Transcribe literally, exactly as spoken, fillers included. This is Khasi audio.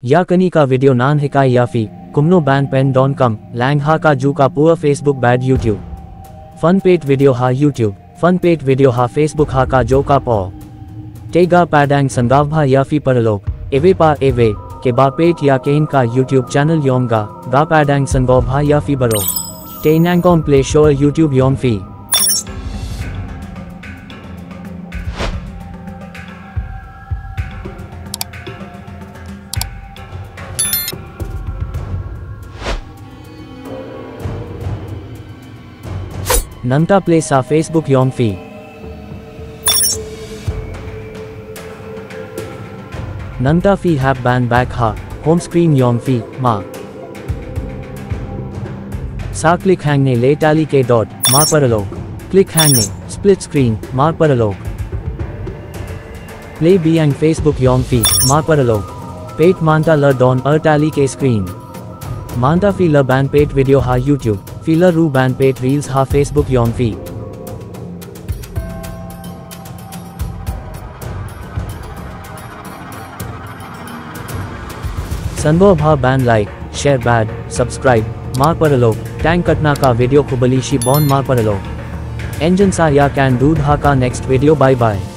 Ïa kane ka video ngan hikai ïa phi kumno ban pyndonkam lang ha ka ju ka pua Facebook bad YouTube. Fun peit video ha YouTube, fun peit video ha Facebook ha ka ju ka por. Te nga pdiang sngewbha ïa phi paralok, iwei pa iwei kiba peit ïa kane ka YouTube channel jong nga, nga pdiang sngewbha ïa phi baroh. Te nyngkong plie shuwa YouTube jong phi. Nangta plie sha Facebook jong phi. Nangta phi hap ban back ha home screen jong phi, ma sa click hangne le tylli ki dot, ma paralok. Click hangne split screen, ma paralok. Plie biang Facebook jong phi, ma paralok. Peit mynta la don ar tylli ki screen. Mynta phi lah ban peit video ha YouTube, phi lah ruh ban peit reels ha Facebook jong phi. Sngewbha ban like, share bad subscribe, ma paralok. Tang katne ka video khublei shibun, ma paralok. Ngin sa ïakynduh ha ka next video, bye bye.